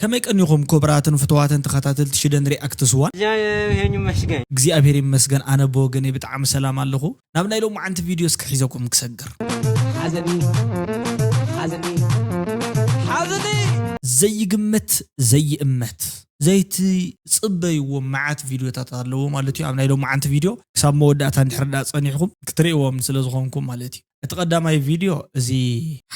ከመይ ቀኒኹም ክቡራትን ፍትዋትን ተኸታተልቲ ሽደን ሪኣክትስ ዋን? እግዚአብሔር ይመስገን። እግዚኣብሔር ይመስገን፣ ኣነ ብወገነይ ብጣዕሚ ሰላም ኣለኹ። ናብ ናይ ሎማዓንቲ ቪድዮ እስከ ሒዘኩም ክሰግር። ሓዘኒ ሓዘኒ ሓዘኒ ዘይግመት ዘይእመት ዘይትጽበይዎ መዓት ቪድዮታት ኣለዎ ማለት እዩ። ኣብ ናይ ሎማዓንቲ ቪድዮ ክሳብ መወዳእታ እንድሕር ደኣ ጸኒሕኩም ክትርእይዎም ስለ ዝኾንኩም ማለት እዩ። እቲ ቀዳማይ ቪድዮ እዚ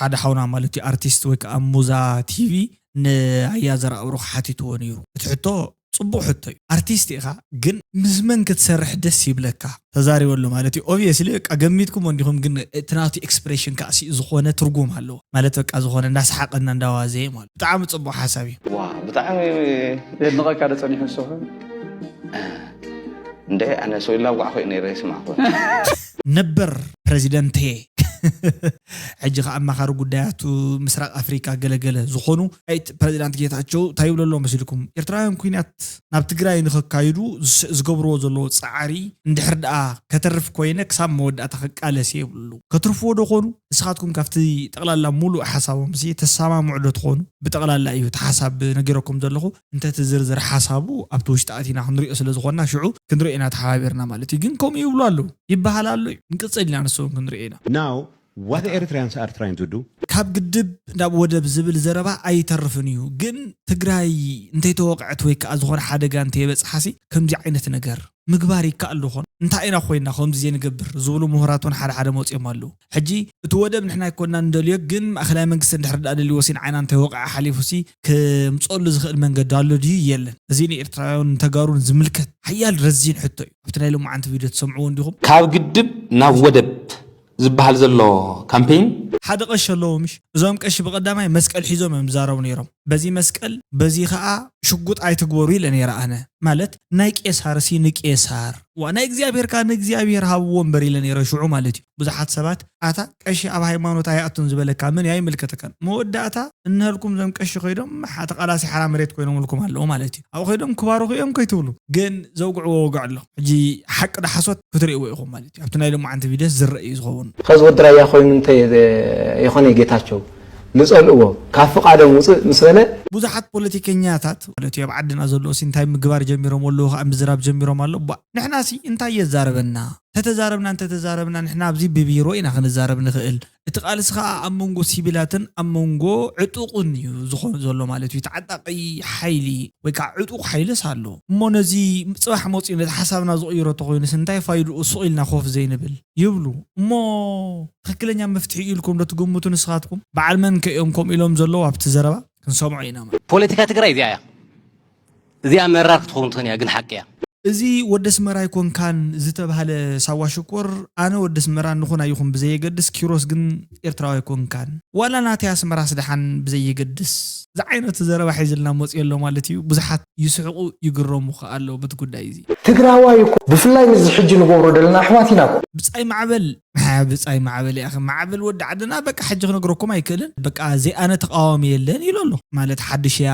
ሓደ ሓውና ማለት እዩ ኣርቲስት ወይ ከዓ ሙዛ ቲቪ ንኣያ ዘርኣብሩኽ ሓቲትዎ ነይሩ። እቲ ሕቶ ጽቡቕ ሕቶ እዩ። ኣርቲስት ኢኻ ግን ምስ መን ክትሰርሕ ደስ ይብለካ? ተዛሪበሉ ማለት እዩ። ኦብቪየስሊ በቃ ገሚትኩም እንዲኹም፣ ግን እቲ ናቱ ኤክስፕሬሽን ከዓ ሲ ዝኾነ ትርጉም ኣለዎ ማለት በቃ ዝኾነ እንዳሰሓቐና እንዳዋዘየ ማለት ብጣዕሚ ጽቡቕ ሓሳብ እዩ። ዋ ብጣዕሚ የድንቐካ ዶ ጸኒሑ ንሱ ኸ? እንደ ኣነ ሰው ላጓዕ ኾይ ነይረ ይስማዕኹ። ነበር ፕሬዚደንት ሕጂ ከኣ ኣማኻሪ ጉዳያቱ ምስራቅ ኣፍሪካ ገለገለ ዝኾኑ ኣይት ፕሬዚዳንት ጌታቸው እንታይ ይብሉ ኣለዉ መሲልኩም? ኤርትራውያን ኩናት ናብ ትግራይ ንኸካይዱ ዝስ- ዝገብርዎ ዘለዉ ፃዕሪ እንድሕር ደኣ ከተርፍ ኮይነ ክሳብ መወዳእታ ክቃለስ እየ ይብሉ ኣለዉ። ከትርፍዎ ዶ ኾኑ? ንስኻትኩም ካብቲ ጠቕላላ ሙሉእ ሓሳቦም ሲ ተሰማምዑ ዶ ትኾኑ? ብጠቕላላ እዩ እቲ ሓሳብ ነጊረኩም ዘለኹ። እንተ እቲ ዝርዝር ሓሳቡ ኣብቲ ውሽጢ ኣቲና ክንሪኦ ስለ ዝኾንና ሽዑ ክንሪኦ ኢና ተሓባቢርና ማለት እዩ። ግን ከምኡ ይብሉ ኣለዉ ይበሃል ኣሎ እዩ። ንቅፅል ኢና ንስውን ክንሪኦ ኢና። Now, what the Eritreans are trying to do ካብ ግድብ ናብ ወደብ ዝብል ዘረባ ኣይተርፍን እዩ። ግን ትግራይ እንተይተወቕዐት ወይ ከዓ ዝኾነ ሓደጋ እንተየበፅሓሲ ከምዚ ዓይነት ነገር ምግባር ይከኣል ዶ ኾን? እንታይ ኢና ኮይና ከምዚ ዘይንገብር ዝብሉ ምሁራት እውን ሓደ ሓደ መፂኦም ኣለዉ። ሕጂ እቲ ወደብ ንሕና ኣይኮና ንደልዮ፣ ግን ማእኸላይ መንግስቲ እንድሕር ደኣ ደልዎ ሲን ዓይና እንተይወቕዐ ሓሊፉ ሲ ክምፀሉ ዝኽእል መንገዲ ኣሎ ድዩ? የለን። እዚ ንኤርትራውያን ንተጋሩን ዝምልከት ሓያል ረዚን ሕቶ እዩ። ኣብቲ ናይ ሎማዓንቲ ቪድዮ ትሰምዕዎ እንዲኹም። ካብ ግድብ ናብ ወደብ ዝበሃል ዘሎ ካምፔይን ሓደ ቀሺ ኣለዎ ምሽ? እዞም ቀሺ ብቐዳማይ መስቀል ሒዞም እዮም ዝዛረቡ ነይሮም። በዚ መስቀል በዚ ኸዓ ሽጉጥ ኣይትግበሩ ኢለ ነይረ ኣነ። ማለት ናይ ቄሳር ሲ ንቄሳር ዋ ናይ እግዚኣብሔር ከኣ ንእግዚኣብሔር ሃብዎ እምበር ኢለ ነይረ ሽዑ ማለት እዩ። ብዙሓት ሰባት ኣታ ቀሺ ኣብ ሃይማኖት ኣይኣቱን ዝበለካ መን እዩ? ኣይምልከተካን። መወዳእታ እንሀልኩም እዞም ቀሺ ከይዶም ሓ- ተቓላሲ ሓራ መሬት ኮይኖምልኩም ኣለዉ ማለት እዩ። ኣብኡ ከይዶም ክባርኹ እዮም ከይትብሉ ግን ዘውግዕዎ ወግዒ ኣሎ። ሕጂ ሓቂ ዶ ሓሶት ክትርእይዎ ኢኹም ማለት እዩ። ኣብቲ ናይ ሎማዓንቲ ቪድዮስ ዝረአ እዩ ዝኸውን። ኸዚ ወዲ ራያ ኮይኑ እንተ የኾነ ጌታቸው ንጸልእዎ ካብ ፍቓዶም ውፅእ ምስ በለ ብዙሓት ፖለቲከኛታት ማለት እዩ ኣብ ዓድና ዘለዉ ሲ እንታይ ምግባር ጀሚሮም ኣለዉ ከዓ ምዝራብ ጀሚሮም ኣሎ ባ ንሕና ሲ እንታይ የዛረበና ተተዛረብና እንተተዛረብና ንሕና ኣብዚ ብቢሮ ኢና ክንዛረብ ንኽእል እቲ ቃልሲ ከዓ ኣብ መንጎ ሲቪላትን ኣብ መንጎ ዕጡቕን እዩ ዝኾኑ ዘሎ ማለት እዩ ተዓጣቂ ሓይሊ ወይ ከዓ ዕጡቕ ሓይልስ ኣሎ እሞ ነዚ ፅባሕ መፅኡ ነቲ ሓሳብና ዝቕይሮ ተኾይኑስ እንታይ ፋይድኡ ሱቕ ኢልና ኮፍ ዘይንብል ይብሉ እሞ ትኽክለኛ መፍትሒ ኢልኩም ዶ ትግምቱ ንስኻትኩም? በዓል መን ከ እዮም ከምኡ ኢሎም ዘለዉ ኣብቲ ዘረባ ክንሰምዖ ኢና ማለት። ፖለቲካ ትግራይ እዚኣ እያ። እዚኣ መራር ክትኸውን ትኽእል እያ ግን ሓቂ እያ። እዚ ወዲ ኣስመራ ኣይኮንካን ዝተባህለ ሳዋ ሽኮር ኣነ ወዲ ኣስመራ ንኹን ኣይኹን ብዘየገድስ ኪሮስ ግን ኤርትራዊ ኣይኮንካን ዋላ ናተይ ኣስመራስ ደሓን ብዘየገድስ ዝዓይነቱ ዘረባ ሒዝልና መፅኡ ኣሎ ማለት እዩ። ብዙሓት ይስሕቑ ይግረሙ ከኣ ኣለዉ በቲ ጉዳይ እዚ። ትግራዋይ እኮ ብፍላይ ምስዚ ሕጂ ንገብሮ ዘለና ኣሕዋት ኢና እኮ። ብጻይ ማዕበል ብጻይ ማዕበል ያኸ ማዕበል ወዲ ዓድና በቃ ሕጂ ክነግረኩም ኣይክእልን በቃ ዘይኣነ ተቃዋሚ የለን ኢሉ ኣሎ ማለት ሓድሽ ያ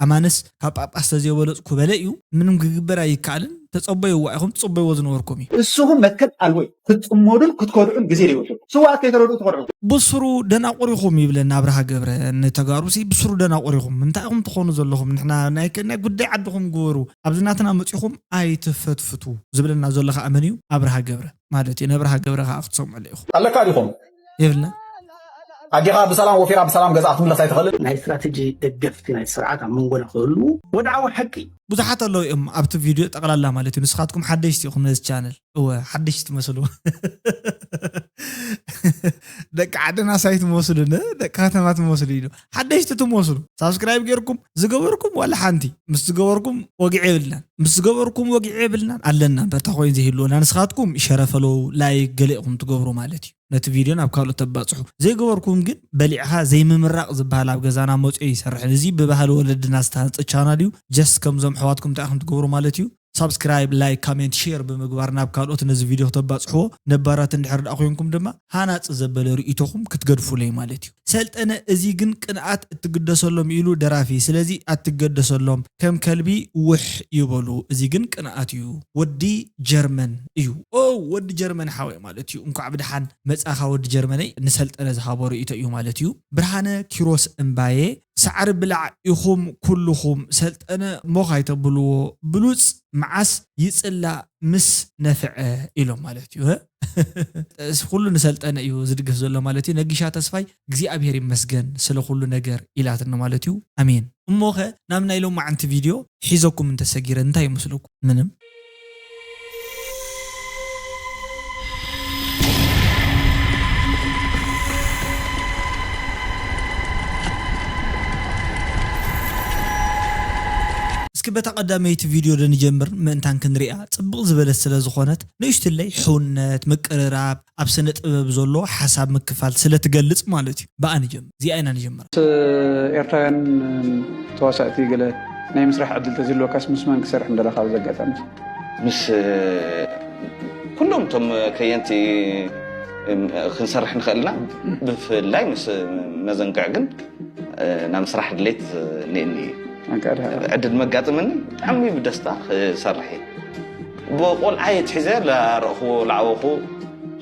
ኣማንስ ካብ ጳጳስ ተዘይበለጽኩ በለ እዩ ምንም ክግበር ኣይከኣልን ተጸበይዋ ኢኹም ትጸበይዎ ዝነበርኩም እዩ እስኹም መትከል ኣልቦ እዩ ክትጽመዱን ክትከድዑን ግዜ ዘይወስድ ስዋኣት ከይተረድኡ ትኸድዑ ብስሩ ደናቁር ኢኹም ይብለና ኣብርሃ ገብረ ንተጋሩ ሲ ብስሩ ደናቁር ኢኹም እንታይ ኢኹም ትኾኑ ዘለኹም ንሕና ናይ ጉዳይ ዓድኹም ግበሩ ኣብዚ ናትና መጺኹም ኣይትፈትፍቱ ዝብለና ዘሎ ከዓ መን እዩ ኣብርሃ ገብረ ማለት እዩ ነብርሃ ገብረ ከዓ ክትሰምዑ ኣለኢኹም ኣለካ ዲኹም የብልና ኣዴኻ ብሰላም ወፊራ ብሰላም ገዛ ክትምለስ ኣይትኽእልን ናይ ስትራቴጂ ደገፍቲ ናይ ስርዓት ኣብ መንጎና ክህልዉ ወድዓዊ ሓቂ ብዙሓት ኣለዉ እዮም ኣብቲ ቪድዮ ጠቕላላ ማለት እዩ ንስኻትኩም ሓደሽቲ ኢኹም ነዚ ቻነል እወ ሓደሽቲ ትመስሉ ደቂ ዓድና ሳይ ትመስሉ ደቂ ከተማ ትመስሉ ኢሉ ሓደሽቲ ትመስሉ ሳብስክራይብ ጌርኩም ዝገበርኩም ዋላ ሓንቲ ምስ ዝገበርኩም ወግዒ የብልናን ምስ ዝገበርኩም ወግዒ የብልናን ኣለና በታ ኮይኑ ዘይህልወና ንስኻትኩም ሸረፈለው ላይክ ገለ ኢኹም ትገብሩ ማለት እዩ ነቲ ቪድዮ ናብ ካልኦት ተባፅሑ ዘይገበርኩም ግን በሊዕኻ ዘይምምራቕ ዝበሃል ኣብ ገዛና መፅዮ ይሰርሕን እዚ ብባህሊ ወለድና ዝተሃንፀ ቻናል እዩ ጀስት ከምዞም ኣሕዋትኩም እንታይ ኢኹም ትገብሩ ማለት እዩ ሳብስክራይብ ላይክ ካሜንት ሼር ብምግባር ናብ ካልኦት ነዚ ቪድዮ ክተባፅሕዎ ነባራት እንድሕር ደኣ ኮይንኩም ድማ ሃናፂ ዘበለ ርእይቶኹም ክትገድፉለይ ማለት እዩ ሰልጠነ እዚ ግን ቅንኣት እትግደሰሎም ኢሉ ደራፊ ስለዚ ኣትገደሰሎም ከም ከልቢ ውሕ ይበሉ እዚ ግን ቅንኣት እዩ ወዲ ጀርመን እዩ ኦ ወዲ ጀርመን ሓወይ ማለት እዩ እንኳዕ ብድሓን መፃኻ ወዲ ጀርመነይ ንሰልጠነ ዝሃቦ ርእይቶ እዩ ማለት እዩ ብርሃነ ኪሮስ እምባየ ሳዕሪ ብላዕ ኢኹም ኩልኹም። ሰልጠነ ሞኽ ኣይተብልዎ፣ ብሉጽ መዓስ ይጽላእ ምስ ነፍዐ ኢሎም ማለት እዩ። ኩሉ ንሰልጠነ እዩ ዝድግፍ ዘሎ ማለት እዩ። ነጊሻ ተስፋይ እግዚኣብሔር ይመስገን ስለ ኩሉ ነገር ኢላትና ማለት እዩ። ኣሜን። እሞኸ ናብ ናይ ሎማዓንቲ ቪድዮ ሒዘኩም እንተሰጊረ እንታይ ይመስለኩም? ምንም። እስኪ በታ ቀዳመይቲ ቪድዮ ዶ ንጀምር ምእንታን ክንሪኣ ጽብቕ ዝበለት ስለ ዝኾነት ንእሽትለይ ሕውነት ምቅርራብ ኣብ ስነ ጥበብ ዘሎ ሓሳብ ምክፋል ስለ ትገልጽ ማለት እዩ። ብኣ ንጀምር፣ እዚኣ ኢና ንጀምር። ኤርትራውያን ተዋሳእቲ ገለ ናይ ምስራሕ ዕድል ተዝህልወካስ ምስ መን ክሰርሕ ምደለኻ? ኣብዚ ኣጋጣሚ ምስ ኩሎም እቶም ከየንቲ ክንሰርሕ ንኽእል ኢና። ብፍላይ ምስ መዘንግዕ ግን ናብ ምስራሕ ድሌት እኒእኒ እዩ። ዕድል መጋጥምኒ ብጣዕሚ ብደስታ ክሰርሕ እየ። ብቆልዓ እየ ትሒዘ ላረእኽዎ ላዓወኹ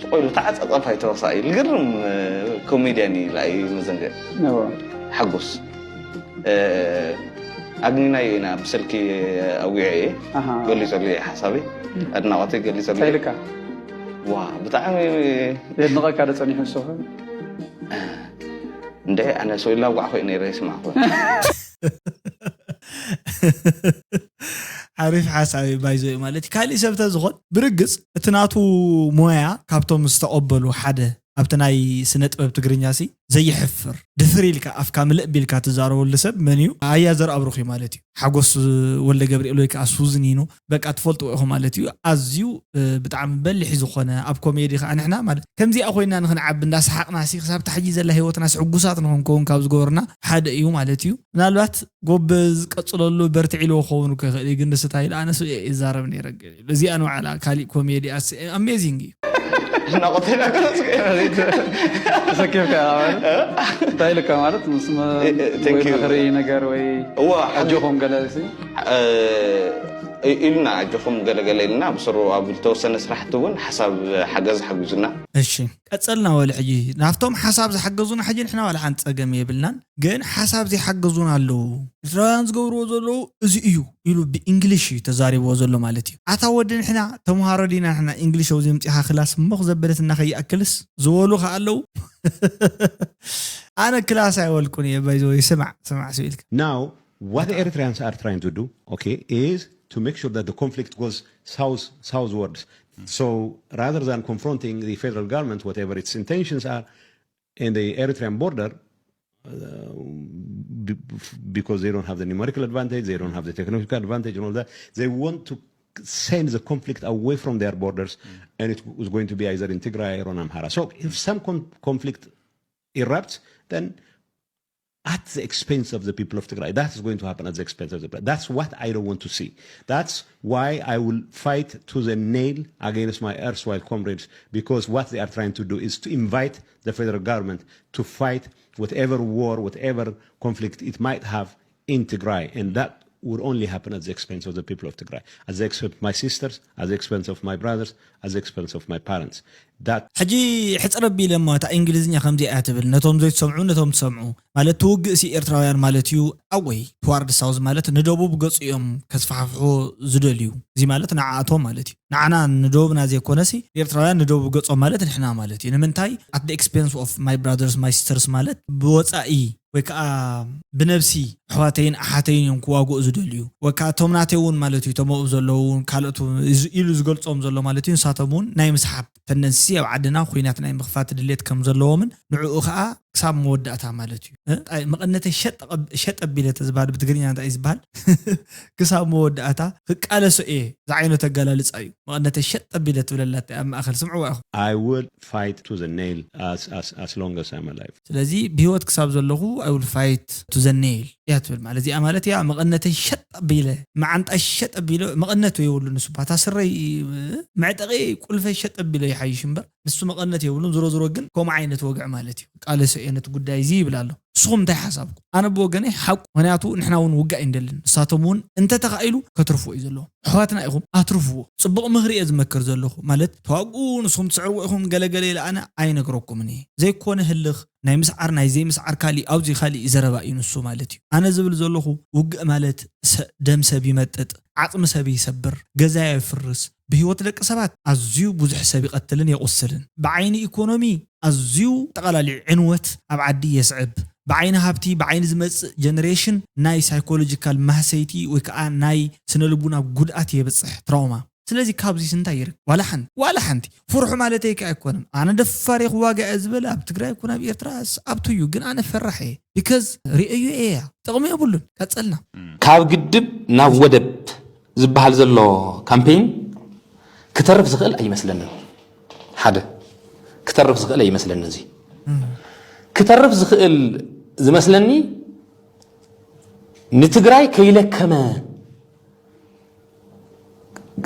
ስቆ ኢሉ ተዓፀፀፋ ኣይተወሳኢ ልግርም ኮሜድያን እዩ ላኢ መዘንግዕ ሓጎስ ኣግኒናዮ ኢና ብስልኪ ኣዊዐ እየ ገሊፀሉ እየ ሓሳበይ ኣድናቆተይ ገሊፀሉ እንታይ ኢልካ ዋ ብጣዕሚ የድንቐካ ዶ ፀኒሑ ንሱ እንደ ኣነ ሰው ኢላዋዕ ኮይኑ ነይረ ይስማዕ ሓሪፍ ሓሳብ ባይዞ ማለት ካሊእ ሰብ ተዝኾን ብርግፅ እቲ ናቱ ሞያ ካብቶም ዝተቐበሉ ሓደ ኣብቲ ናይ ስነ ጥበብ ትግርኛ ሲ ዘይሕፍር ድፍር ኢልካ ኣፍካ ምልእ ቢልካ ትዛረበሉ ሰብ መን እዩ? ኣያ ዘርኣብሩኽ እዩ ማለት እዩ። ሓጎስ ወልደ ገብርኤል ወይ ከዓ ሱዝኒኖ በቃ ትፈልጥዎ ኢኹም ማለት እዩ። ኣዝዩ ብጣዕሚ በሊሕ ዝኾነ ኣብ ኮሜዲ ከዓ ንሕና ማለት ከምዚኣ ኮይና ንክንዓቢ እንዳሰሓቕና ሲ ክሳብ ታሕጂ ዘላ ህይወትና ስሕጉሳት ንክንከውን ካብ ዝገበሩና ሓደ እዩ ማለት እዩ። ምናልባት ጎበዝ ቀፅለሉ በርትዕ ኢልዎ ክኸውን እኮ ይኽእል እዩ፣ ግን ንስታ ኢሉ ኣነስ እየ ይዛረብ ነይረ ገለ ኢሉ። እዚኣ ንባዕላ ካሊእ ኮሜዲ ኣስ ኣሜዚንግ እዩ። ናቆተይ ናገረጽ ተሰኪፍካ ማለት እንታይ ኢልካ ማለት ምስ መ- Thank ወይ you. ምኽሪ ነገር ወይ እዋ ኣጆኹም ገለ ሲ ኢልና ኣጆኹም ገለገለ ኢልና ብስሩ ኣብ ዝተወሰነ ስራሕቲ እውን ሓሳብ ሓገዝ ሓጉዝና እሺ ቀፀልና ወለ ሕጂ ናብቶም ሓሳብ ዝሓገዙና ሕጂ ንሕና ዋላ ሓንቲ ፀገም የብልናን። ግን ሓሳብ ዘይሓገዙና ኣለዉ። ኤርትራውያን ዝገብርዎ ዘለዉ እዚ እዩ ኢሉ ብእንግሊሽ እዩ ተዛሪብዎ ዘሎ ማለት እዩ። ኣታ ወዲ ንሕና ተምሃሮ ዲና ንሕና እንግሊሽ ኣብዚ ምፂኻ ክላስ ሞኽ ዘበለትና ከይኣክልስ ዝበሉ ከ ኣለዉ። ኣነ ክላስ ኣይወልኩን እየ ባይዘወይ ስማዕ ስማዕ ስኢልካ Now, what the Eritreans are trying to do, okay, is to make sure that the conflict goes south southwards. So rather than confronting the federal government, whatever its intentions are, in the Eritrean border, uh, be- because they don't have the numerical advantage, they don't have the technological advantage, and all that, they want to send the conflict away from their borders, and it was going to be either in Tigray or in Amhara. So if some con- conflict erupts, then at the expense of the people of Tigray. That is going to happen at the expense of the people. That's what I don't want to see. That's why I will fight to the nail against my erstwhile comrades, because what they are trying to do is to invite the federal government to fight whatever war, whatever conflict it might have in Tigray. And that would only happen at the expense of the people of Tigray, at the expense of my sisters, at the expense of my brothers, at the expense of my parents. That ሕጂ ሕፅር ኣቢለ እሞ እታ እንግሊዝኛ ከምዚ እያ ትብል ነቶም ዘይትሰምዑ ነቶም ትሰምዑ ማለት ትውግእ ሲ ኤርትራውያን ማለት እዩ። ኣወይ ትዋርድ ሳውዝ ማለት ንደቡብ ገፁ እዮም ከስፋሕፍሑ ዝደልዩ። እዚ ማለት ንዓኣቶም ማለት እዩ። ንዓና ንደቡብና ዘይኮነሲ ኤርትራውያን ንደቡብ ገፆም ማለት ንሕና ማለት እዩ። ንምንታይ at the expense of my brothers my sisters ማለት ብወፃኢ ወይ ከዓ ብነብሲ ኣሕዋተይን ኣሓተይን እዮም ክዋግኡ ዝደልዩ ወይ ከዓ እቶም ናተይ እውን ማለት እዩ እቶም ኣብኡ ዘለዉ እውን ካልኦት እውን ኢሉ ዝገልፆም ዘሎ ማለት እዩ። ንሳቶም እውን ናይ ምስሓብ ተንደንሲ ኣብ ዓድና ኩናት ናይ ምኽፋት ድሌት ከም ዘለዎምን ንዕኡ ከዓ ክሳብ መወዳእታ ማለት እዩ። መቐነተይ ሸጥ ኣቢለ ተዝበሃል ብትግርኛ እንታይ እዩ ዝበሃል? ክሳብ መወዳእታ ክቃለሶ እየ ዝዓይነቱ ኣገላልፃ እዩ። መቐነተይ ሸጥ ኣቢለ ትብለላ ኣብ ማእኸል ስምዕዋ ኢኹም። I will fight to the nail as, as, as long as I'm alive. ስለዚ ብህይወት ክሳብ ዘለኹ I will fight to the nail እያ ትብል ማለት እዚኣ ማለት እያ። መቐነተይ ሸጥ ኣቢለ መዓንጣ ሸጥ ኣቢለ መቐነት የብሉ ንሱ ባታ ስረይ መዕጠቂ ቁልፈ ሸጥ ኣቢለ ይሓይሽ እምበር ንሱ መቐነት የብሉን። ዝሮ ዝሮ ግን ከምኡ ዓይነት ወግዒ ማለት እዩ። ቃለሶ እየ ነቲ ጉዳይ እዚ ይብል ኣሎ። ንስኹም እንታይ ሓሳብኩም? ኣነ ብወገነይ ሓቁ፣ ምክንያቱ ንሕና እውን ውግእ ኣይንደልን። ንሳቶም እውን እንተተኻኢሉ ከትርፍዎ እዩ ዘለዎም። ኣሕዋትና ኢኹም፣ ኣትርፍዎ። ጽቡቕ ምኽሪ እየ ዝመክር ዘለኹ። ማለት፣ ተዋግኡ፣ ንስኹም ትስዕርዎ ኢኹም፣ ገለገለ ኢለ ኣነ ኣይነግረኩምን እየ። ዘይኮነ ህልኽ፣ ናይ ምስዓር፣ ናይ ዘይምስዓር ካሊእ፣ ኣብዚ ካሊእ ዘረባ እዩ ንሱ ማለት እዩ። ኣነ ዝብል ዘለኹ፣ ውግእ ማለት ሰ-፣ ደም ሰብ ይመጥጥ፣ ዓጽሚ ሰብ ይሰብር፣ ገዛ የፍርስ፣ ብህይወት ደቂ ሰባት ኣዝዩ ብዙሕ ሰብ ይቐትልን የቑስልን። ብዓይኒ ኢኮኖሚ ኣዝዩ ጠቓላሊ ዕንወት ኣብ ዓዲ የስዕብ። ብዓይኒ ሃብቲ፣ ብዓይኒ ዝመጽእ ጀነሬሽን ናይ ሳይኮሎጂካል ማህሰይቲ ወይ ከዓ ናይ ስነ ልቡና ጉድኣት የብጽሕ፣ ትራውማ። ስለዚ ካብዚስ እንታይ ይርክ? ዋላ ሓንቲ፣ ዋላ ሓንቲ። ፍርሑ ማለተይ ከ ኣይኮነን። ኣነ ደፋር እየ ክዋጋእ እየ ዝበለ ኣብ ትግራይ ይኩን ኣብ ኤርትራ ስ-፣ ኣብቱ እዩ። ግን ኣነ ፈራሕ እየ። ቢካዝ ርእዩ እየ። ጥቕሚ የብሉን። ቀጸልና። ካብ ግድብ ናብ ወደብ ዝበሃል ዘሎ ካምፔይን ክተርፍ ዝኽእል ኣይመስለንን። ሓደ፣ ክተርፍ ዝኽእል ኣይመስለንን። እዚ ክተርፍ ዝኽእል ዝመስለኒ ንትግራይ ከይለከመ፣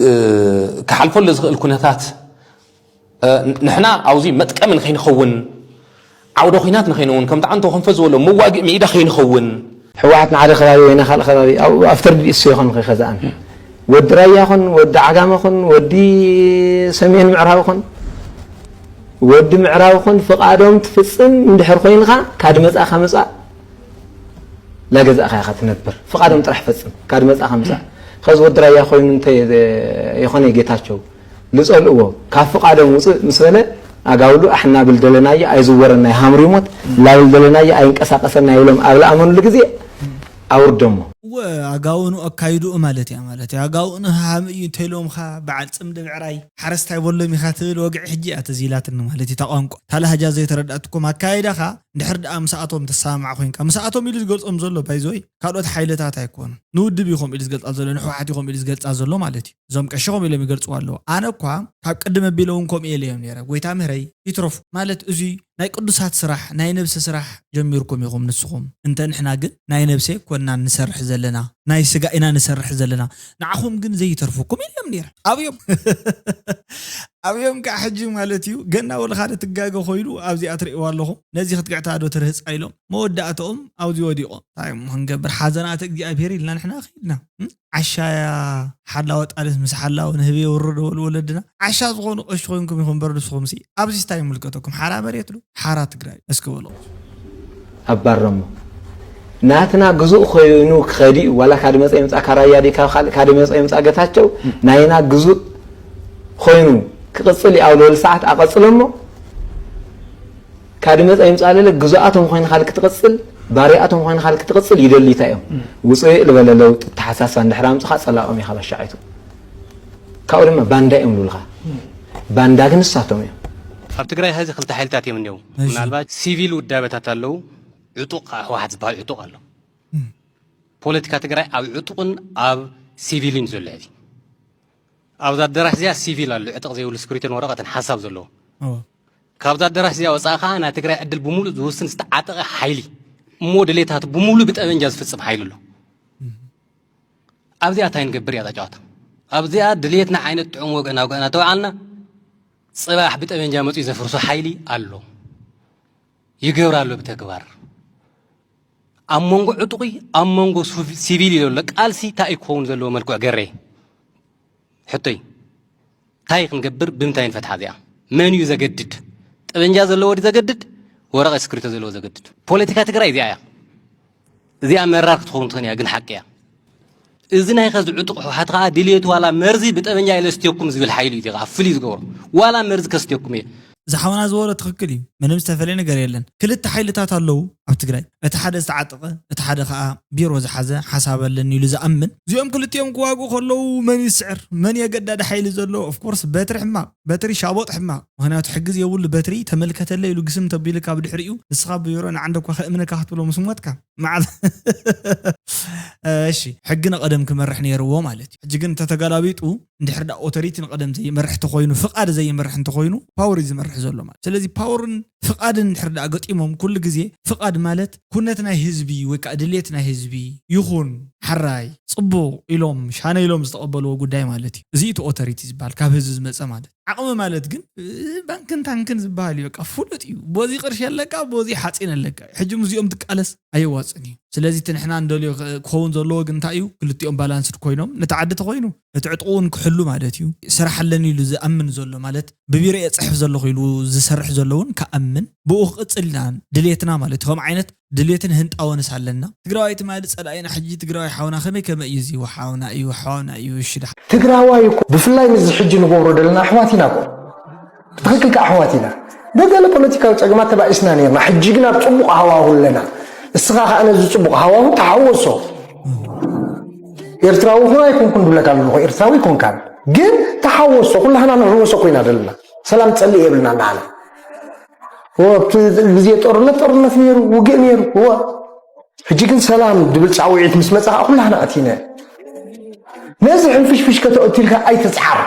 እ፣ ክሓልፈሉ ዝኽእል ኩነታት፣ እ፣ ንሕና ኣብዚ መጥቀሚ ንኸይንኸውን፣ ዓውደ ኹናት ንኸይንኸውን፣ ከምቲ ዓንቶ ክንፈ ዝበሎ መዋግእ ሜዳ ከይንኸውን። ህወሓት ንሓደ ከባቢ ወይ ንኻልእ ከባቢ ኣብኡ ኣፍተር ዲስ ይኾን ከይኸዛእን፣ ወዲ ራያ ኹን፣ ወዲ ዓጋመ ኹን፣ ወዲ ሰሜን ምዕራብ ኹን፣ ወዲ ምዕራብ ኹን፣ ፍቓዶም ትፍጽም እንድሕር ኮይንኻ፣ ካድ መጻእካ ምጻእ ላገዛእካ ኢኻ ትነብር። ፍቓዶም ጥራሕ ፈጽም፣ ካድ መጻእካ ምጻእ። ከዚ ወዲ ራያ ኮይኑ እንተ የኾነ ጌታቸው ልጸልእዎ፣ ካብ ፍቓዶም ውጽእ ምስ በለ፣ ኣጋውሉ ኣሕና ብል ደለናዮ ኣይዝወረን ናይ ሃምር ይሞት፣ ላብል ደለናዮ ኣይንቀሳቀሰን ናይ ብሎም ኣብ ለኣመኑሉ ግዜ ኣውርደሞ። እወ፣ ኣጋውኑ ኣካይድኡ ማለት እያ፣ ማለት እያ። ኣጋውኑ ሃም እዩ እንተኢሎምኻ፣ በዓል ጽምዲ ብዕራይ፣ ሓረስታይ በሎም ኢኻ ትብል ወግዒ ሕጂ እያ ትዝ ኢላትኒ ማለት እዩ። እታ ቋንቋ፣ እታ ላህጃ ዘይተረዳእትኩም ኣካይዳኻ፣ እንድሕር ደኣ ምስኣቶም ተሰማማዕ ኮይንካ፣ ምስኣቶም ኢሉ ዝገልጾም ዘሎ፣ ባይዘወይ፣ ካልኦት ሓይልታት ኣይኮኑን። ንውድብ እዩ ከምኡ ኢሉ ዝገልጻ ዘሎ፣ ንሕወሓት እዩ ከምኡ ኢሉ ዝገልጻ ዘሎ ማለት እዩ። እዞም ቀሺ ከምኡ ኢሎም ይገልጽዋ ኣለዉ። ኣነ እኳ ካብ ቅድም ኣቢለ እውን ከምኡ ኢለ እዮም ነይረ። ጎይታ ምህረይ ይትረፉ። ማለት እዙይ ናይ ቅዱሳት ስራሕ፣ ናይ ነብሲ ስራሕ ጀሚርኩም ኢኹም ንስኹም። እንተ ንሕና ግን ናይ ነብሲ ኣይኮንናን ንሰርሕ ዘለና፣ ናይ ስጋ ኢና ንሰርሕ ዘለና። ንዓኹም ግን ዘይተርፉኩም የለም ነይረ። ኣብዮም። ኣብዮም ከዓ ሕጂ ማለት እዩ፣ ገና ወላ ሓደ ትጋገ ኮይኑ ኣብዚኣ ትርእይዋ ኣለኹም። ነዚ ክትግዕታ ዶ ትርህጻ ኢሎም መወዳእትኦም ኣብዚ ወዲቖም። እንታይ እሞ ክንገብር፣ ሓዘናት እግዚኣብሔር ኢልና ንሕና ከይድና። እም? ዓሻ እያ ሓላወ ጣልስ ምስ ሓላወ ንህቢ የውርዶ በሉ ወለድና። ዓሻ ዝኾኑ ቀሺ ኮይንኩም ኢኹም እምበር ንስኹምሲ ኣብዚ እንታይ ይምልከተኩም? ሓራ መሬት ዶ? ሓራ ትግራይ። እስኪ በሉ። ኣባረሞ። ናትና ግዙእ ኮይኑ ክኸድ እዩ። ዋላ ካድ መጸ ይምጻእ፣ ካብ ራያ ድዩ፣ ካብ ካልእ ካድ መጸ ይምጻእ፣ ገታቸው ናይና ግዙእ ኮይኑ ክቕጽል እዩ ኣብ ዝበሉ ሰዓት ኣቐጽለሞ። ካድ መጸ ይምጻእ ለለ ግዙኣቶም ኮይንካ ክትቕጽል፣ ባሪያኣቶም ኮይንካ ክትቕጽል ይደልዩ እንታይ እዮም? ውጹእ ልበለ ለውጢ ኣተሓሳስባ እንድሕር ኣምጽኻ ጸላኦም ኢኻ በሻዓይቱ። ካብኡ ድማ ባንዳ እዮም ዝብሉኻ። ባንዳ ግን ንሳቶም እዮም። ኣብ ትግራይ ሀዚ ክልተ ሓይልታት እዮም እኒአው። እሺ። ምናልባት ሲቪል ውዳበታት ኣለዉ፣ ዕጡቕ ከዓ ህወሓት ዝበሃል ዕጡቕ ኣሎ። እም። ፖለቲካ ትግራይ ኣብ ዕጡቕን ኣብ ሲቪልን ዘሎ ሕዚ። ኣብዚ ኣዳራሽ እዚኣ ሲቪል ኣሎ፣ ዕጥቕ ዘይብሉ ስክሪቶን ወረቐትን ሓሳብ ዘለዎ። እዎ። ካብዛ ኣዳራሽ እዚኣ ወፃኢ ከዓ ናይ ትግራይ ዕድል ብምሉእ ዝውስን ዝተዓጠቐ ሓይሊ፣ እሞ ድሌታት ብምሉእ ብጠበንጃ ዝፍፅም ሓይሊ ኣሎ። እም። ኣብዚኣ እንታይ ንገብር እያ እዛ ጨዋታ? ኣብዚኣ ድሌትና ዓይነት ጥዑም ወገን ኣውገእና ተውዓልና፣ ፅባሕ ብጠበንጃ መፂኡ ዘፍርሶ ሓይሊ ኣሎ። ይገብር ኣሎ ብተግባር። ኣብ መንጎ ዕጡቒ፣ ኣብ መንጎ ሱቪ-፣ ሲቪል እዩ ዘሎ ቃልሲ እንታይ እዩ ክኸውን ዘለዎ መልክዕ ገሬ? ሕቶይ፣ እንታይ ክንገብር፣ ብምንታይ ንፈትሓ እዚኣ? መን እዩ ዘገድድ? ጠበንጃ ዘለዎ ድዩ ዘገድድ? ወረቐት ስክሪቶ ዘለዎ ዘገድድ? ፖለቲካ ትግራይ እዚኣ እያ። እዚኣ መራር ክትኸውን ትኽእል እያ፣ ግን ሓቂ እያ። እዚ ናይ ኸዚ ዕጡቕ ህወሓት ኸዓ ድልየቱ ዋላ መርዚ ብጠበንጃ ኢለ ስትየኩም ዝብል ሓይሊ እዩ፣ እዚ ኸዓ ፍሉይ ዝገብሮ። ዋላ መርዚ ከስትየኩም እየ። ዝሓውና ዝበሎ ትኽክል እዩ። ምንም ዝተፈለየ ነገር የለን። ክልተ ሓይልታት ኣለዉ ኣብ ትግራይ። እቲ ሓደ ዝተዓጠቐ፣ እቲ ሓደ ኸዓ ቢሮ ዝሓዘ ሓሳብ ኣለኒ ኢሉ ዝኣምን። እዚኦም ክልቲኦም ክዋግኡ ከለዉ መን ይስዕር? መን የገዳዲ ሓይሊ ዘሎ? ኦፍኮርስ በትሪ ሕማቕ፣ በትሪ ሻቦጥ ሕማቕ። ምኽንያቱ ሕጊ ዘይብሉ በትሪ ተመልከተለ ኢሉ ግስም ተቢልካ ብድሕሪኡ ንስኻ ብቢሮ ንዓንደ እኳ ከእምነካ ክትብሎ ምስ ሞትካ። መዓል-፣ እሺ፣ ሕጊ ንቐደም ክመርሕ ነይርዎ ማለት እዩ። ሕጂ ግን እንተተገላቢጡ፣ እንድሕር ደኣ ኦቶሪቲ ንቐደም ዘይመርሕ እንተኾይኑ፣ ፍቓድ ዘይመርሕ እንተኾይኑ፣ ፓወር እዩ ዝመርሕ ዘሎ ማለት። ስለዚ ፓወርን ፍቓድን እንድሕር ደኣ ገጢሞም፣ ኩሉ ግዜ ፍቓድ ማለት ኩነት ናይ ህዝቢ ወይ ከዓ ድሌት ናይ ህዝቢ ይኹን፣ ሕራይ ጽቡቕ ኢሎም ሻነ ኢሎም ዝተቐበልዎ ጉዳይ ማለት እዩ። እዚ እቲ ኦቶሪቲ ዝበሃል ካብ ህዝቢ ዝመጸ ማለት እዩ። ዓቕሚ ማለት ግን እ፣ ባንክን ታንክን ዝበሃል እዩ። በቃ ፍሉጥ እዩ። ቦዚ ቅርሺ ኣለካ፣ ቦዚ ሓፂን ኣለካ። ሕጂ ምስዚኦም ትቃለስ ኣየዋፅን እዩ። ስለዚ እቲ ንሕና እንደልዮ ክ- ክኸውን ዘለዎ ግን እንታይ እዩ? ክልቲኦም ባላንስድ ኮይኖም ነቲ ዓዲ ተኮይኑ እቲ ዕጥቁ እውን ክሕሉ ማለት እዩ። ስራሕ ኣለኒ ኢሉ ዝኣምን ዘሎ ማለት ብቢሮ እየ ፅሕፍ ዘለኹ ኢሉ ዝሰርሕ ዘሎ እውን ክኣምን ብኡ ክቅፅል ኢና ድሌትና ማለት እዩ። ከም ዓይነት ድሌትን ህንጣወንስ ኣለና። ትግራዋይ ትማሊ ጸላኢና ሕጂ ትግራዋይ ሓውና ከመይ ከመይ እዩ እዚ ሓውና እዩ ሓውና እዩ ሽዳ ትግራዋይ እኮ ብፍላይ ምስዚ ሕጂ ንገብሮ ዘለና ኣሕዋት ኢና እኮ። ብትኽክል ከ ኣሕዋት ኢና። ብገለ ፖለቲካዊ ጸገማት ተባኢስና ነርና። ሕጂ ግን ኣብ ጽቡቕ ሃዋሁ ኣለና። እስኻ ከኣ ነዚ ጽቡቕ ሃዋሁ ተሓወሶ። ኤርትራዊ ኹን ኣይኮንኩን ዝብለካ ዘለኹ ኤርትራዊ ኣይኮንካን። ግን ተሓወሶ ኩላህና ንሕወሶ ኮይና ዘለና። ሰላም ጸልእ የብልና ንዓና። እወ፣ ኣብቲ ግዜ ጦርነት ጦርነት ነይሩ፣ ውግእ ነይሩ። እወ፣ ሕጂ ግን ሰላም ድብል ጻውዒት ምስ መጻ ከዓ ኩላህና ኣቲነ ነዚ ሕንፍሽፍሽ ከተእትልካ ኣይትጽዓር።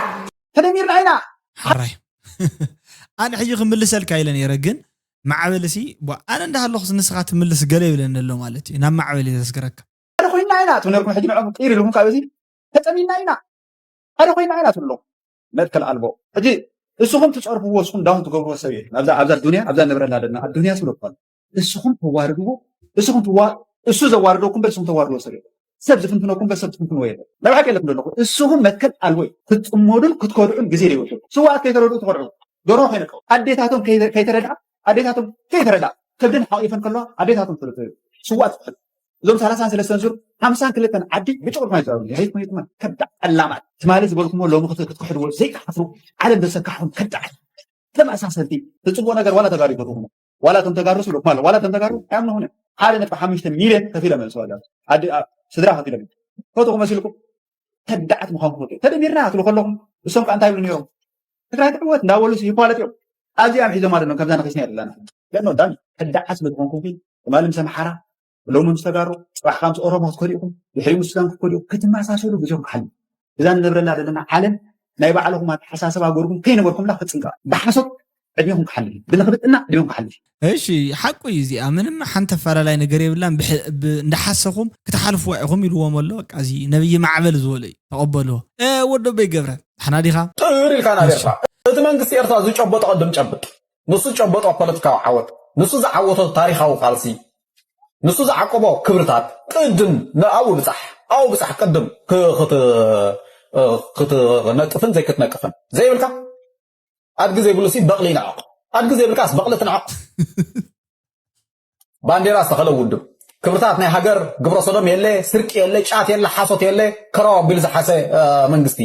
ተደሚርና ኢና። ሓራይ ኣነ ሕጂ ክምልሰልካ ኢለ ነይረ ግን ማዕበል ሲ ኣነ እንዳሃለኹስ ንስኻ ትምልስ ገለ ይብለኒ ኣሎ ማለት እዩ ናብ ማዕበል እዩ ዘስግረካ ሓደ ኮይና ኢና ትብለኩም ሕጂ ንዕም ቅይር ኢልኩም ካብ እዚ ተጠሚና ኢና ሓደ ኮይና ኢና ትብሎ መትከል ኣልቦ ሕጂ እስኹም ትፀርፍዎ እስኹም ዳውን ትገብርዎ ሰብ የለን ኣብዛ ኣብዛ ዱንያ ኣብዛ ንብረላ ደና ኣብ ዱንያ ስብለኳል እስኹም ተዋርድዎ እስኹም ትዋ እሱ ዘዋርደኩም በር እስኹም ተዋርድዎ ሰብ የለን ሰብ ዝፍንፍነኩም በር ሰብ ትፍንፍንዎ የለን ናይ ብሓቂ የለኩም ዘለኹ እስኹም መትከል ኣልቦ እዩ ክትፅመዱን ክትከድዑን ግዜ ዘይወስዱ ስዋኣት ከይተረድኡ ትኸድዑ ዶሮ ከይነቀው ኣዴታቶም ከይተረድኣ ኣዴታቶም ከይተረድኣ ከብደን ሓቂፈን ከለዋ ኣዴታቶም ትፈልጡ ስዋኣት ትፈልጡ እዞም ሰላሳን ሰለስተን ዙር ሓምሳን ክልተን ዓዲ ብጭቁር ማይ ዛሩ ይሄት ማይ ትማን ከብዳ ጠላማት ትማሊ ዝበልኩሞ ሎሚ ክትክሕድዎ ዘይትሓፍሩ ዓለም ዘሰካሕኩም ከብዳ ዓለም ተመሳሰልቲ ትጽቡቕ ነገር ዋላ ተጋሩ ይፈትኹም ዋላ እቶም ተጋሩ ስሉ ማለት ዋላ እቶም ተጋሩ ኣያም ነሆነ ሓደ ነጥቢ ሓሙሽተ ሚልዮን ከፊለ መልሱ ዋላ ዓዲ ስድራ ከፊለ ፈትኹም መሲልኩም ከዳዓት ምዃንኩም ተደሚርና ትብሉ ከለኹም እሶም ከ እንታይ ይብሉ ነይሮም ትግራይ ትዕወት እንዳበሉ ይፋለጥ እዮም ኣብዚኣም ሒዞም ኣለና ከምዛ ነኺስና የለና ገኖ ዳን ከዳዓት ስለ ዝኾንኩም ትማሊ ምስ ኣምሓራ ሎሚ ምስ ተጋሩ ፅባሕ ካብ ምስ ኦሮሞ ክትከዱ ኢኹም ድሕሪ ምስ ሱዳን ክትከዱ ኢኹም ክትመሳሰሉ ግዜኹም ክሓልፍ እዛ ንነብረላ ዘለና ዓለም ናይ ባዕልኹም ኣተሓሳሰባ ገርኩም ከይነበርኩምላ ክፅንቀ ብሓሶት ዕድሜኹም ክሓልፍ እዩ ብንኽብጥና ዕድሜኹም ክሓልፍ እዩ እሺ ሓቁ እዩ እዚኣ ምንም ሓንቲ ኣፈላላይ ነገር የብላን እንዳሓሰኹም ክትሓልፍዋ ኢኹም ኢልዎም ኣሎ በቃ እዚ ነብይ ማዕበል ዝበሎ እዩ ተቐበልዎ ወዶ በይ ገብረ ሓና ዲኻ ጥር ኢልካ ናበርካ እቲ መንግስቲ ኤርትራ ዝጨበጦ ቅድም ጨብጥ ንሱ ዝጨበጦ ፖለቲካዊ ዓወት ንሱ ዝዓወቶ ታሪኻዊ ቃልሲ ንሱ ዝዓቀቦ ክብርታት ቅድም ንኣቡ ብጻሕ ኣቡ ብጻሕ ቅድም ክትነጥፍን ዘይክትነቅፍን ዘይብልካ ኣድጊ ዘይብሉ ሲ በቕሊ ይንዕቕ ኣድጊ ዘይብልካስ በቕሊ ትንዕቕ ባንዴራ ዝተኸለ ውድብ ክብርታት ናይ ሃገር ግብረ ሰዶም የለ ስርቂ የለ ጫት የለ ሓሶት የለ ከረው ኣቢሉ ዝሓሰ መንግስቲ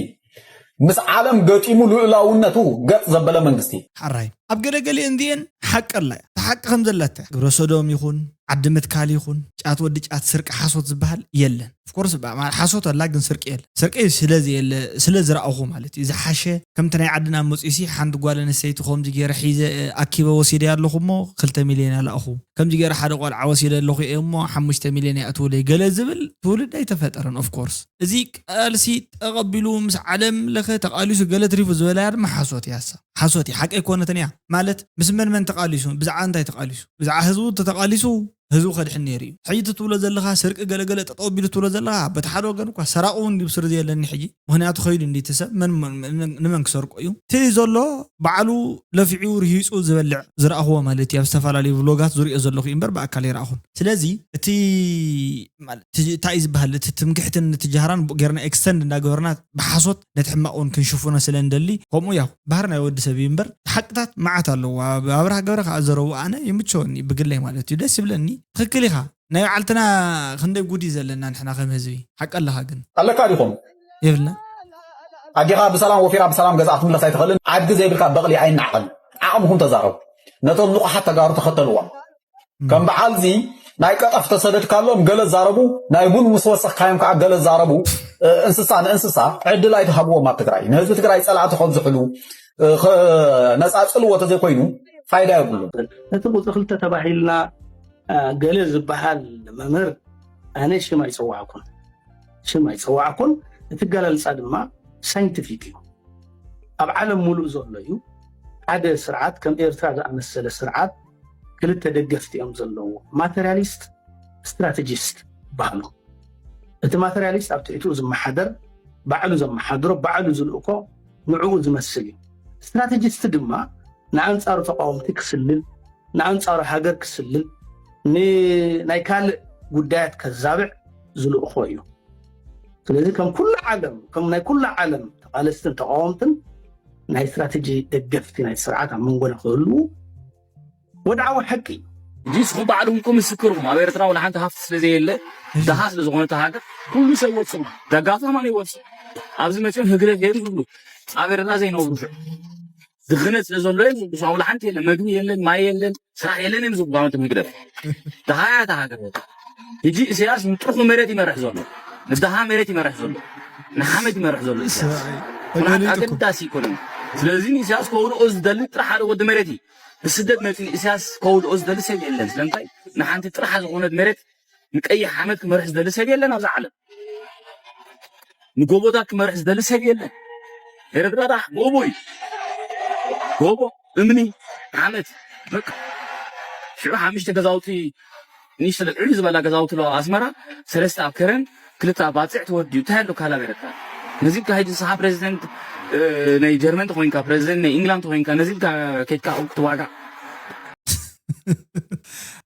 ምስ ዓለም ገጢሙ ልኡላውነቱ ገጥ ዘበለ መንግስቲ ሓራይ ኣብ ገለገሊአን እዚአን ሓቂ ኣላ እያ። እቲ ሓቂ ከም ዘለተ ግብረ ሰዶም ይኹን ዓዲ ምትካል ይኹን ጫት ወዲ ጫት ስርቂ ሓሶት ዝበሃል የለን። ኦፍኮርስ ሓሶት ኣላ ግን ስርቂ የለ። ስርቂ ስለ ዘየለ ስለ ዝረኣኹ ማለት እዩ። ዝሓሸ ከምቲ ናይ ዓድና መፂኡሲ ሓንቲ ጓል ኣንስተይቲ ከምዚ ገይረ ሒዘ ኣኪበ ወሲደ ኣለኹ እሞ ክልተ ሚልዮን ኣለኣኹ ከምዚ ገይረ ሓደ ቆልዓ ወሲደ ኣለኹ እየ እሞ ሓሙሽተ ሚልዮን የእትውለይ ገለ ዝብል ትውልድ ኣይተፈጠረን። ኦፍኮርስ እዚ ቃልሲ ተቐቢሉ ምስ ዓለም ለኸ ተቓሊሱ ገለ ትሪፉ ዝበለያ ድማ ሓሶት እያ። ሓሶት እያ፣ ሓቂ ኣይኮነትን እያ። ማለት ምስ መን መን ተቓሊሱ፣ ብዛዕባ እንታይ ተቓሊሱ፣ ብዛዕባ ህዝቡ እንተተቓሊሱ ህዝቡ ከድሕን ነይሩ እዩ። ሕጂ እቲ ትብሎ ዘለኻ ስርቂ ገለገለ ጠጠው ኣቢሉ ትብሎ ዘለኻ በቲ ሓደ ወገን እኳ ሰራቂ እውን ድዩ ስሪ ዘየለኒ ሕጂ ምክንያቱ ከይዱ እንዲ እቲ ሰብ መን ንመን ክሰርቆ እዩ እቲ ዘሎ ባዕሉ ለፊዑ ርሂፁ ዝበልዕ ዝረኣኽዎ ማለት እዩ ኣብ ዝተፈላለዩ ብሎጋት ዝሪኦ ዘለኹ እምበር ብኣካል ይረኣኹን ስለዚ እቲ እንታይ እዩ ዝበሃል እቲ ትምክሕትን እቲ ጃህራን ጌርና ኤክስተንድ እንዳገበርና ብሓሶት ነቲ ሕማቕ እውን ክንሽፍኖ ስለ እንደሊ ከምኡ ያው ባህር ናይ ወዲ ሰብ እዩ እምበር ሓቅታት መዓት ኣለዎ ኣብርሃ ገብረ ከዓ ዘረቡ ኣነ ይምቸወኒ ብግለይ ማለት እዩ ደስ ይብለኒ ትኽክል ኢኻ ናይ በዓልትና ክንደይ ጉድ እዩ ዘለና ንሕና ከም ህዝቢ ሓቂ ኣለኻ ግን ኣለካ ዲኹም የብልና ኣዴኻ ብሰላም ወፊራ ብሰላም ገዛ ክትምለስ ኣይትኽእልን ዓድጊ ዘይብልካ በቕሊ ኣይናዕቐል ዓቕምኹም ተዛረቡ ነቶም ንቑሓት ተጋሩ ተኸተልዎም ከም በዓል እዚ ናይ ቀጠፍ ተሰደድካሎም ገለ ዛረቡ ናይ ቡን ምስ ወሰኽካዮም ከዓ ገለ ዛረቡ እንስሳ ንእንስሳ ዕድል ኣይትሃብዎም ኣብ ትግራይ ንህዝቢ ትግራይ ፀላእቲ ከብዝሕሉ ነፃፅልዎ ተዘይኮይኑ ፋይዳ የብሉን እቲ ቁፅሪ ክልተ ተባሂልና ገለ ዝበሃል መምህር ኣነ ሽም ኣይፀዋዕኩን ሽም ኣይፀዋዕኩን እቲ ገላልፃ ድማ ሳይንቲፊክ እዩ ኣብ ዓለም ሙሉእ ዘሎ እዩ ሓደ ስርዓት ከም ኤርትራ ዝኣመሰለ ስርዓት ክልተ ደገፍቲ እዮም ዘለዎ ማተርያሊስት ስትራቴጂስት ይበሃሉ እቲ ማተርያሊስት ኣብ ትሕትኡ ዝመሓደር፣ ባዕሉ ዘመሓድሮ፣ ባዕሉ ዝልእኮ፣ ንዕኡ ዝመስል እዩ። ስትራቴጂስት ድማ ንኣንጻሩ ተቃወምቲ ክስልል፣ ንኣንጻሩ ሃገር ክስልል፣ ንናይ ካልእ ጉዳያት ከዛብዕ ዝልእኮ እዩ። ስለዚ ከም ኩሉ ዓለም፣ ከም ናይ ኩሉ ዓለም ተቓለስትን ተቃወምትን ናይ ስትራቴጂ ደገፍቲ ናይ ስርዓት ኣብ መንጎና ክህልዉ ወድዓዊ ሓቂ እዩ። ሕጂ ንስኹም ባዕልኹም እኮ ምስክር ኢኹም። ኣብ ኤርትራ ወላ ሓንቲ ሃፍቲ ስለ ዘየለ፣ ድሃ ስለ ዝኾነት ሃገር፣ ኩሉ ሰብ ይወጽእ፣ ደጋፊ ከማን ይወጽእ። ኣብዚ መጺኦም ህግደፍ የሉ ዝብሉ ኣብ ኤርትራ ዘይነብሩ፣ ሽዑ ድኽነት ስለ ዘሎ እዮም ዝብሉ። ሽዑ ወላ ሓንቲ የለን፣ መግቢ የለን፣ ማይ የለን፣ ስራሕ የለን እዮም ዝብሉ። ኣንቱም ህግደፍ፣ ድሃ እያ እታ ሃገር። ሕጂ ኢሳያስ ንጥርሑ መሬት ይመርሕ ዘሎ፣ ንድሃ መሬት ይመርሕ ዘሎ፣ ንሓመድ ይመርሕ ዘሎ ኢሳያስ። ኩናት ኣገዳሲ ኣይኮነን። ስለዚ ንኢሳያስ ከውድኦ ዝደሊ ጥራሕ ሓደ ወዲ መሬት እዩ። ብስደት መፂኡ ንኢሳያስ ከውድኦ ዝደሊ ሰብ የለን። ስለምንታይ? ንሓንቲ ጥርሓ ዝኾነት መሬት፣ ንቀይሕ ሓመድ ክመርሕ ዝደሊ ሰብ የለን ኣብዛ ዓለም። ንጎቦታት ክመርሕ ዝደሊ ሰብ የለን። ኤርትራ ዳሕ ጎቦ እዩ። ጎቦ፣ እምኒ፣ ሓመድ፣ በቃ። ሽዑ ሓሙሽተ ገዛውቲ፣ ንእሽቶ ልዕል ዝበላ ገዛውቲ ኣለዋ ኣስመራ፣ ሰለስተ ኣብ ከረን፣ ክልተ ኣብ ባፅዕ ተወዲኡ። እንታይ ኣሎ ካላ ኤርትራ? ነዚ ኢልካ ሕጂ ንስኻ ፕሬዚደንት፣ እ፣ ናይ ጀርመን ተኾይንካ፣ ፕሬዚደንት ናይ ኢንግላንድ ተኾይንካ፣ ነዚ ኢልካ ከይድካ ኣብኡ ክትዋጋእ?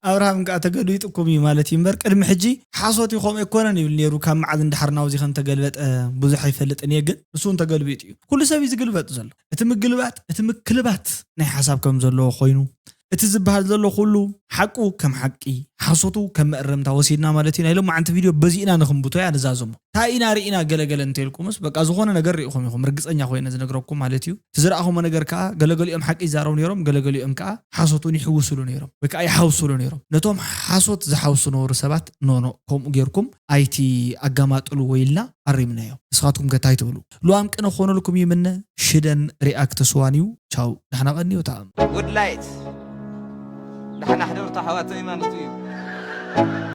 ኣብርሃም ከዓ ተገልቢጥኩም እዩ ማለት እዩ እምበር፣ ቅድሚ ሕጂ ሓሶት እዩ፣ ከምኡ ኣይኮነን ይብል ነይሩ። ካብ መዓዝ እንድሓር ናብዚ ከም ተገልበጠ ብዙሕ ኣይፈልጥን እየ፣ ግን ንሱ እውን ተገልቢጡ እዩ። ኩሉ ሰብ እዩ ዝግልበጥ ዘሎ። እቲ ምግልባጥ፣ እቲ ምክልባት ናይ ሓሳብ ከም ዘለዎ ኮይኑ፣ እቲ ዝበሃል ዘሎ ኩሉ ሓቁ ከም ሓቂ፣ ሓሶቱ ከም መእረምታ ወሲድና ማለት እዩ። ናይ ሎማዓንቲ ቪድዮ በዚ ኢና ንኽንብቶ እያ ንዛዘሞ። እንታይ ኢና ርኢና ገለገለ እንተልኩምስ፣ በቃ ዝኾነ ነገር ርኢኹም ኢኹም፣ ርግፀኛ ኮይነ ዝነግረኩም ማለት እዩ። እቲ ዝረኣኹሞ ነገር ከዓ፣ ገለገሊኦም ሓቂ ይዛረቡ ነይሮም፣ ገለገሊኦም ከዓ ሓሶቱን ይሕውስሉ ነይሮም፣ ወይ ከዓ ይሓውስሉ ነይሮም። ነቶም ሓሶት ዝሓውሱ ነበሩ ሰባት፣ ኖ ኖ፣ ከምኡ ጌርኩም ኣይቲ ኣጋማጥሉ ወይ ኢልና ኣሪምናዮ። ንስኻትኩም ከ እንታይ ትብሉ? ልዋም ቅነ ክኾነልኩም ይምነ። ሽደን ሪኣክት ስዋን እዩ። ቻው፣ ዳሕና ቀንዩ። ተኣም ጉድ ላይት ዳሕና ሕደርቱ ኣሕዋተይ ማለት እዩ።